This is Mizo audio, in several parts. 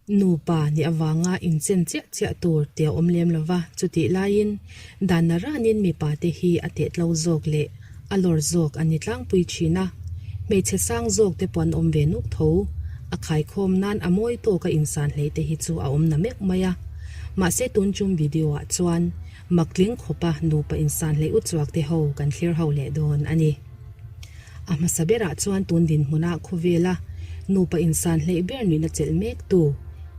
Nupa nih avanga inchen chiah chiah tur tih a awm lem lo va, chutih laiin dan naranin mipa te hi a tehtlo zawk leh a lawr zawk an ni tlangpui thin a, hmeichhe sang zawk te pawh an awm ve nuk tho. A khaikhawm nan a mawi tawka insan hlei te hi chu a awm na meuh mai a. Mahse tun chum video ah chuan maktling khawpa nupa insan hlei uchuak te ho kan thlir ho leh dawn a ni. A hmasa berah chuan tun dinhmuna khawvela nupa insan hleih ber nihna chelh mektu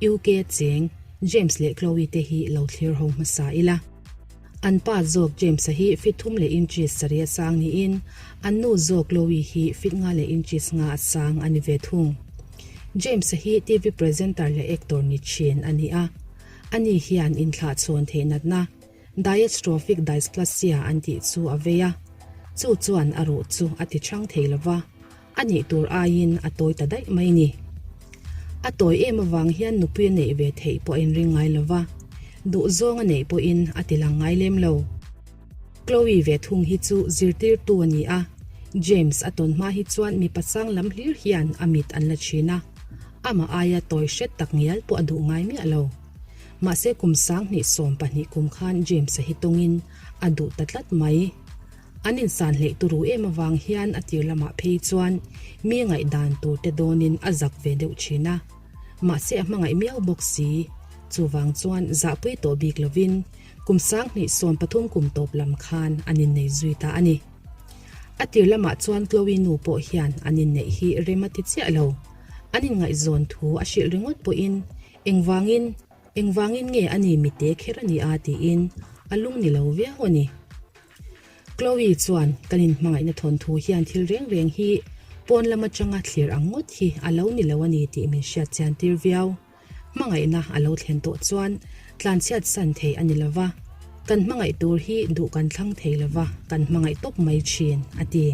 UK cheng James leh Chloe te hi lo thlir ho hmasa ila. An pa zawk James-a hi feet thum leh inches sarih a sang niin an nu zawk Chloe hi feet nga leh inches nga a sang a ni ve thung. James-a hi TV presenter leh actor ni thin a ni a, ani hian inthlahchhawn theih natna, Diastrophic dysplasia an tih chu a vei a, chu chuan a ruh chu a ti chhang thei lo va, a nih tur aiin a tawi ta daih mai ni. A tawi em avang hian nupui a neih ve theih pawh a inring ngai lo va, duhzawng a neih pawhin a ti lang ngai lem lo. Chloe ve thung hi chu zirtirtu a ni a, James a tawn hma hi chuan mipa sang lam hlir hian a mit an la thin a, amah aia tawi hret tak ngial pawh a duh ngai miah lo. Mahse kum 2012 kum khan James-a hi tawngin a duh ta tlat mai. An insan hleih turu em avang hian a tir lamah phei chuan mi ngaihdan tur te dawnin a zak ve deuh thin a. Mahse a hmangaih miau bawk si. Chuvang chuan zahpui tawh bik lovin kum 2013 kum tawp lam khan an innei zui ta a ni. A tir lamah chuan Chloe nu pawh hian an inneih hi rem a ti chiah lo. An inngaihzawn thu a hrilh ringawt pawhin Engvangin, engvangin nge a ni mite kher a ni a tiin a lung ni lo viau a ni. Chloe chuan kan inhmangaihna thawnthu hian thil reng reng hi pawn lam atanga thlir ang ngawt hi a lo ni lo a ni tih min hriat chian tir viau. Hmangaihna a lo thlen tawh chuan tlanchhiat san thei a ni lo va, kan hmangaih tur hi duh kan thlang thei lo va, kan hmangaih tawp mai thin, a ti.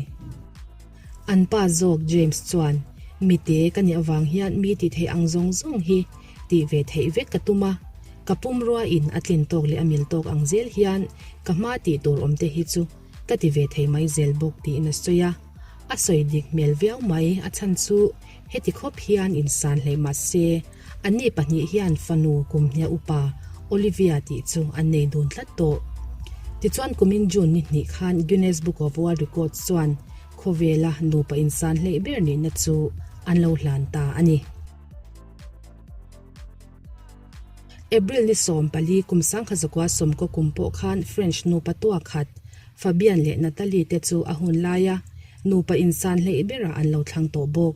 An pa zawk James chuan, Mite ka nih avang hian mi ti theih ang zawng zawng hi tih ve theih vek ka tum a, ka pumrua in a tlin tawk leh a mil tawk ang zel hian ka hma tih tur awm te hi chu ka ti ve thei mai zel bawk tiin a sawi a. A sawi dik hmel viau mai, a chhan chu heti khawp hian insan hleih mah se anni pahnih hian fanu kum hnia upa Olivia tih chu an nei dun tlat tawh. Tichuan kumin June ni hnih khan Guinness Book of World Records chuan khawvela nupa insan hleih ber nihna chu an lo hlan ta a ni. April ni 14 kum 1990 kum pawh khan French nupa tua khat Fabien leh Nathalie te chu a hun laia nupa insan hleih berah an lo thlang tawh bawk.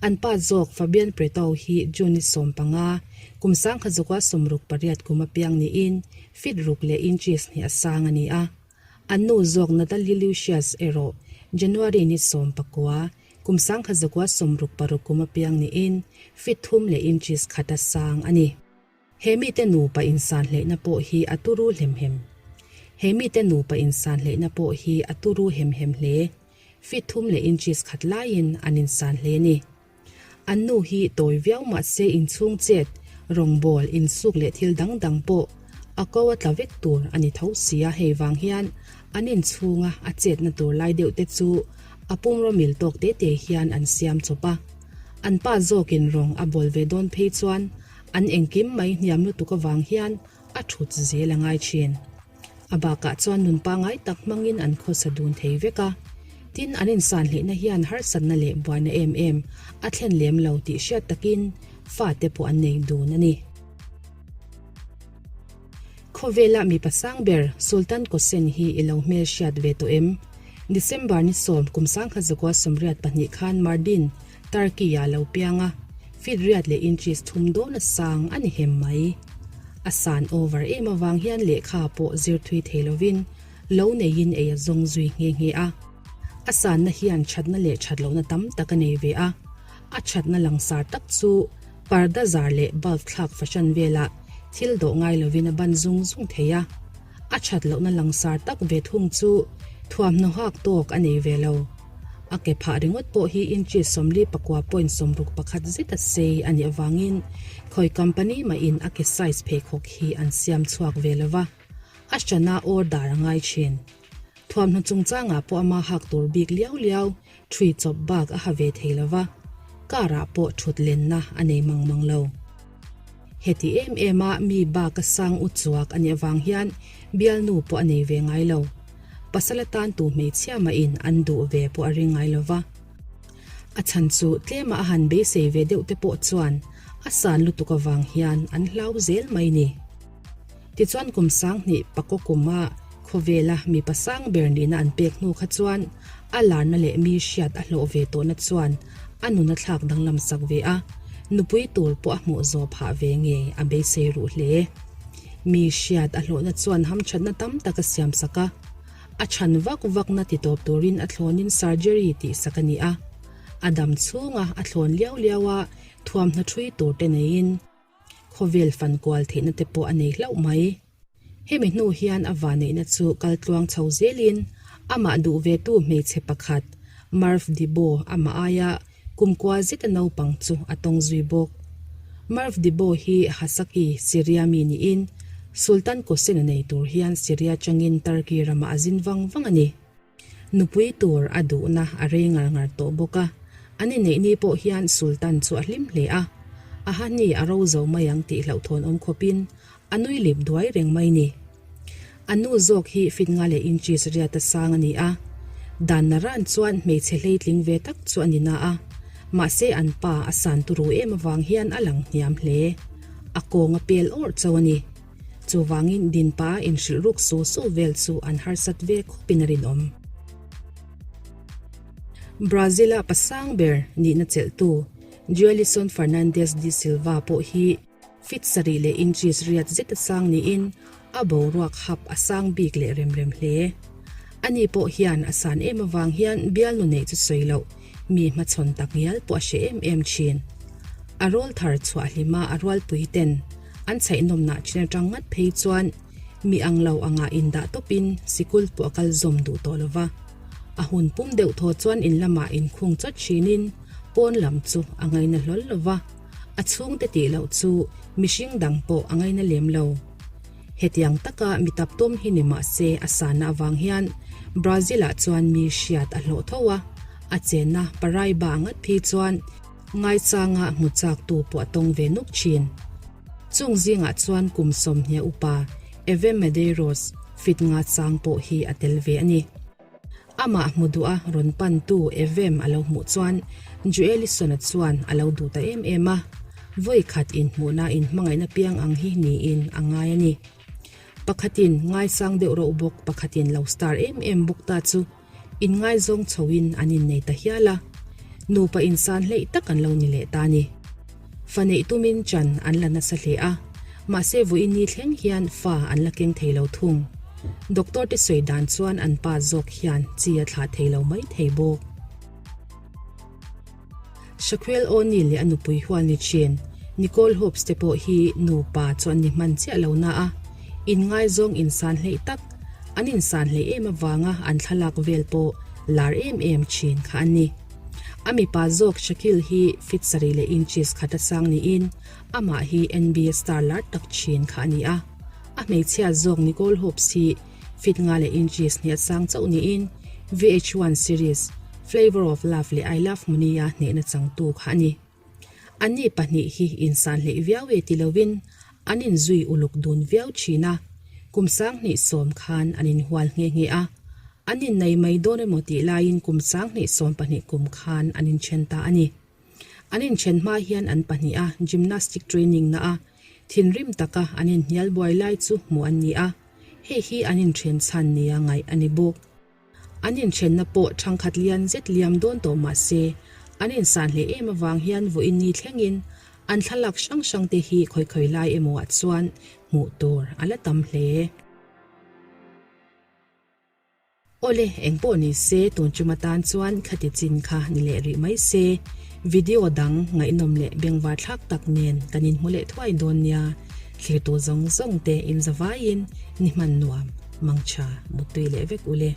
An pa zawk Fabien Preto hi June ni 15 kum 1968 kum apiang niin feet ruk leh inches hnih a sang a ni a. An nu zawk Nathalie Lucius erawh January ni 19 kum 1966 kum apiang niin feet thum leh inches khat a sang a ni. He mite nupa insan hleihna pawh hi a turu hlem hem. He mite nupa insan hleihna pawh hi a turu hem hem hle. Feet thum leh inches khat laiin an insan hle a ni. An nu hi tawi viau mahse inchhung chet, rawngbâwl, insuk leh thil dang dang pawh a ko a tla vek tur a ni tho sia hei vang hian an inchhunga a chetna tur lai deuh te chu a pumraw mil tawk te te hian an siam chawp a. An pa zawkin rawng a bawl ve dawn phei chuan An engkim mai hniam lutuk avang hian a thut zel a ngai thin. A bakah chuan nun pangai tak hmangin an khawsa dun thei vek a. Tin, an insan hleihna hian harsatna leh buaina em em a thlen lem lo tih hriat takin fate pawh an nei dun a ni. Khawvela mipa sang ber Sultan Kosen hi i lo hmel hriat ve tawh em? December ni 10 kum 1982 khan Mardin, Turkey-ah lo piang a, feet riat leh inches thum dawn a sang a ni hem mai. A san over em avang hian lehkha pawh zir thui thei lovin lo neiin ei a zawng zui nghe nghe a. A sanna hian thatna leh that lohna tam tak a nei ve a, a thatna langsar tak chu parda zar leh bulb thlak fahran velah thil dawh ngai lovin a ban zung zung thei a. A that lohna langsar tak ve thung chu thuamhnaw hak tawk a nei ve lo. A ke phah ringawt pawh hi inches 49.61 zet a sei a nih avangin khawi company mahin a ke size pheikhawk hi an siam chhuak ve lo va, a hrana order a ngai thin. Thuamhnaw chungchangah pawh ama hak tur bik liau liau ṭhui chawp bak a ha ve thei lo va, car ah pawh ṭhut lenna a nei mang mang lo. Heti em em a mi bak a sang u chuak a nih avang hian bialnu pawh a nei ve ngai lo. Pasal atan tu hmeichhia mahin an duh ve pawh a ring ngai lo va. A chhan chu tlema a han beisei ve deuh te pawh chuan a san lutuk avang hian an hlau zel mai ni. Tichuan kum 2000 pakaw kuma khawvela mipa sang ber nihna an pek hnu kha chuan a larna leh mi hriat a hlawh ve tawhna chuan a nun a thlak danglam sak ve a, nupui tur pawh a hmuh zawh phah ve ngei a beisei ruh hle. Mi hriat a hlawhna chuan hamthatna tam tak a siam sak a, a chhan vak vakna ti tawp turin a thlawnin surgery tih sak a ni a, a dam chhunga a thlawn liau liau a thuamhnaw thui tur te neiin Khawvel fan kual theihna te pawh a nei hlauh mai. Hemi hnu hian a vaneihna chu kal tluang chho zelin amah duh vetu hmeichhe pakhat Marv Dibbo amah aia kumkua zeta naupang chu a tawng zui bawk. Marv Dibbo hi Hasaki, Syria mi niin Sultan Kosen a nei tur hian Syria changin Turkey ramah a zin vang vang a ni. Nupui tur a duhna a rei ngar ngar tawh bawk a, an inneih ni pawh hian Sultan chu a hlim hle a, a ha ni a ro zo mai ang tih hlauhthawn awm khawpin a nui lip duai reng mai ni. A nu zawk hi fit nga leh inches riat a sang a ni a, dan na ran chuan hmeichhe hleitling ve tak chu a ni na a, mahse an pa a san turu em avang hian a lang hniam hle. A kawng a pel awrh chauh a ni. Chuvangin dinpa inhrilh ruk su su vel chu an harsat ve khawpin a rinawm. Brazil-a pasang ber nihna chelhtu Joelison Fernandes de Silva pawh hi feet sarih leh inches riat zet a sang niin a boruak hap a sang bik leh rem rem hle. Ani pawh hian a san em avang hian bialnu neih chu sawi loh mi hmachhawn tak ngial pawh a hre em em thin. A rawl thar chhuah hlima a rualpui ten An chhaihnawmnah chin atang ngat phei chuan mi ang lo angah indah tawpin sikul pawh a kal zawm duh tawh lo va. A hun pum deuh thaw chuan in lamah inkhung chawt thinin pawn lam chu a ngaina hlawl lo va, a chhungte tih loh chu mihring dang pawh a ngaina lem lo. Hetiang taka mi tap tawm hi ni mah se a sanna avang hian Brazil-ah chuan mi hriat a hlawh tho a, a chenna Paraiba ngat phei chuan Ngaichanga hmu chaktu pawh a tawng ve nuk thin. Chung zingah chuan kum 20 upa Eve Medeiros fit nga chang pawh hi a tel ve a ni. Amah hmu duh a rawn pantu Evem a lo hmuh chuan Joelison-a chuan a lo duh ta em em a, vawi khat inhmuhna inhmangaihna piang ang hi niin a ngai a ni. Pakhatin ngaisang deuh rauh bawk pakhatin lo star em em bawk ta chu Inngaizawng chhoin an innei ta hial a, nupa insan hleih tak an lo ni leh ta a ni. Fa neih tumin chan an la nasa hle a, mahse vawiin ni thleng hian fa an la keng thei lo thung. Doctor te sawi dan chuan an pa zawk hian chi a thlah thei lo mai thei bawk. Shaquille O'Neal leh a nupui hual ni thin Nicole Hobbs te pawh hi nupa chu an ni hman chiah lo na a, inngaizawng insan hleih tak, an insan hleih em avanga an thlalak vel pawh lar em em thin kha an ni. A mipa zawk Shaquille hi feet sarih leh inches khat a sang niin amah hi NBA star lar tak thin kha a ni a. A hmeichhia zawk Nicole Hobbs hi Feet nga leh inches hnih a sang chauh niin VH1 series Flavour of Love leh I Love Muni-a hnehna changtu kha a ni. Anni pahnih hi insan hleih viau e ti loin an inzui uluk dun viau thin a, kum 2010 khan an inhual nghe nghe a, an innei mai dawn emaw tih laiin kum 2012 kum khan an inthen ta a ni. An inthen hma hian an pahniha gymnastic training na a thinrim taka an inhnial buai lai chu hmuh an ni a. Hei hi an inthen chhan nia ngaih a ni bawk. An inthenna pawh thangkhat lian zet liam dawn tawh mah se, an insan hle em avang hian vawiin ni thlengin an thlalak hrang hrang te hi khawi khawi lai emaw ah chuan hmuh tur a la tam hle. Awle, engpawh ni se tun tum atan chuan khati chin kha ni leh rih mai se, video dang ngaihnawm leh bengvar thlak tak nen kan inhmu leh thuai dawn nia, thlirtu zawng zawng te inzavaiin ni hman nuam, mangtha, muttui leh vek ule.